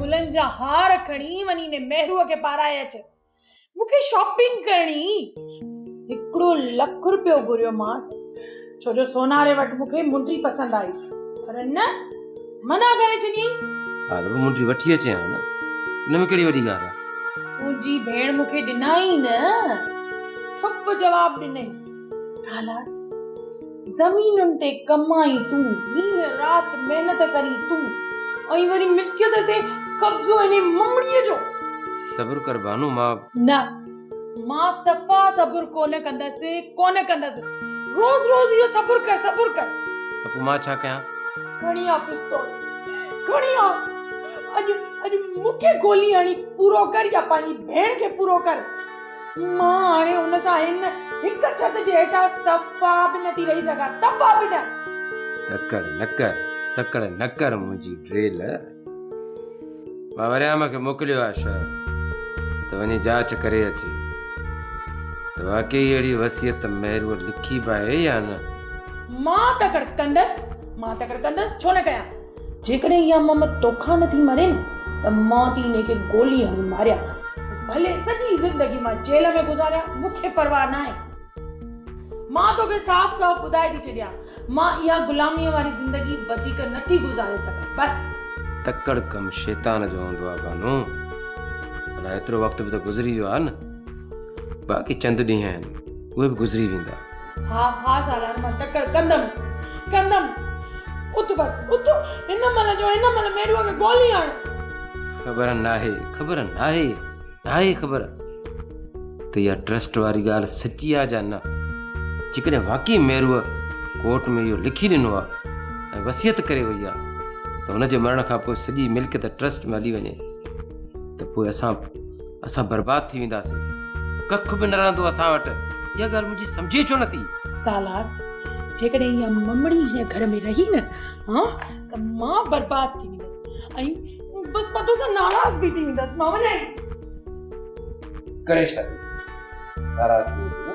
گلن جا هار کڻي وڃي انهي مهروء کي پارائي اچ. مون کي شاپنگ ڪرڻي هئي. هڪڙو لک روپيو گهريومانس، ڇو جو سوناري وٽ مون کي منڊي پسند آئي، پر نه، منع ڪري ڇڏيائين. ها ته پوء منڊي وٺي اچين ها نه، ان ۾ ڪهڙي وڏي ڳالهه آهي. تنهنجي ڀيڻ مون کي ڏنا ئي نه، ٺپ جواب ڏنئي. سالار، زمينن تي ڪمائين تون، ڏينهن رات محنت ڪرين تون ۽ وري ملڪيت تي قبضو انهي ممڙيء جو. صبر ڪر بانو، مان. نه، مان صفا صبر ڪونه ڪندس، ڪونه ڪندس. روز روز اهو صبر ڪر، صبر ڪر. ته پوء مان ڇا ڪيان؟ کڻي آ پستول، کڻي آ. اڄ، اڄ مون کي گولي هڻي پورو ڪر يا پنهنجي ڀيڻ کي پورو ڪر. مان هاڻي هن سان هن هڪ ڇت جي هيٺان صفا به نه ٿي رهي سگهان، صفا به نه. تڪڙ نه ڪر، تڪڙ نه ڪر منهنجي ڊريل. مان وريام کي موڪليو آهي شهر ته وڃي جاچ ڪري اچي ته واقعي اهڙي وصيت مهروء لکي به آهي يا نه. مان تڪڙ ڪندس، مان تڪڙ ڪندس، ڇو نه ڪيان. جيڪڏهن اها مم توکان نه ٿي مري نه ته مان ٿي انهي کي گولي هڻي ماريان. ڀلي سڄي زندگي مان جيل ۾ گذاريان مون کي پرواهه ناهي. مان توکي صاف صاف ٻڌائي ٿي ڇڏيان مان اها غلاميء واري زندگي وڌيڪ نه ٿي گذاري سگهان بس. تڪڙ ڪم شيطان جو هوندو آهي بانو. ڀلا ايترو وقت به ته گذري ويو آهي نه. باقي چند ڏينهن آهن اهي به گذري ويندا. ها ها سالار مان تڪڙ ڪندم ڪندم اٿ بس اٿ هن مهل جو هن مهل ميروء کي گولي هڻ. خبر ناهي خبر ناهي ناهي خبر ته اها ٽرسٽ واري ڳالهه سچي آ جا نه. جيڪڏهن واقعي ميروء ڪورٽ ۾ اهو لکي ڏنو آ ۽ وصيت ڪري وئي آ ته هن جي مرڻ کان پوء سڄي ملڪيت ٽرسٽ ۾ هلي وڃي ته پوء اسان اسان برباد ٿي وينداسين. ڪک به نه رهندو اسان وٽ. اها ڳالهه منهنجي سمجهي ڇو نٿي؟ سالار، جيڪڏهن اها ممڙي هن گهر ۾ رهي نه ها ته مان برباد ٿي ويندس ۽ بس مان توسان ناراض به ٿي ويندس. مان وڃان ٿي. ڪري ڇا ٿي؟ ناراض ٿي ويندي نه؟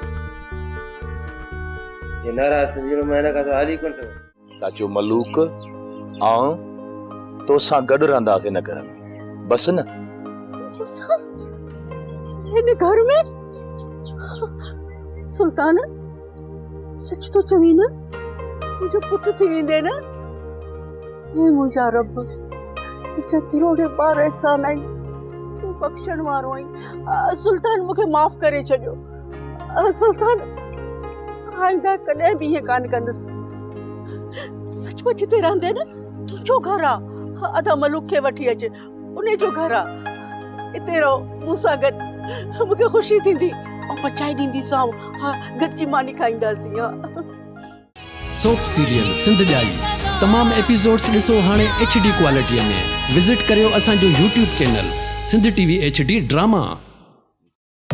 جي ناراض ٿيندي ته مان هن کان سواء هلي ڪونه سگهندس. چاچو ملوڪ، آئون توسان گڏ رهنداس هن گهر ۾، بس نه؟ مون سان هن گهر ۾؟ سلطان، سچ ٿو چوين نه؟ منهنجو پٽ ٿي ويندين نه؟ هي منهنجا رب، تنهنجا ڪروڙين بار احسان آهن، تون بخشڻ وارو آهين. سلطان مون کي معاف ڪري ڇڏيو. سلطان، آئنده ڪڏهن به ائين ڪانه ڪندس. سچ پچ هتي رهندين نه؟ تنهنجو گهر آ. ادا ملوڪ کي وٺي اچ، انهي جو گهر آ. اتي رهو مون سان گڏ، مون کي خوشي ٿيندي. آئون پچائي ڏينديسانو، ها گڏجي ماني کائينداسين. ها. سوپ سيريل سنڌ ڄائي تمام ايپيسوڊس ڏسو هاڻي ايڇ ڊي ڪوالٽي ۾ وزٽ ڪريو اسان جو YouTube channel Sindh T V H D drama.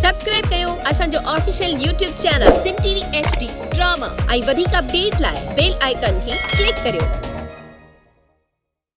Subscribe ڪيو اسان جو official YouTube channel Sindh T V H D drama ۽ وڌيڪ اپڊيٽ لاء بيل آئيڪان کي ڪلڪ ڪريو.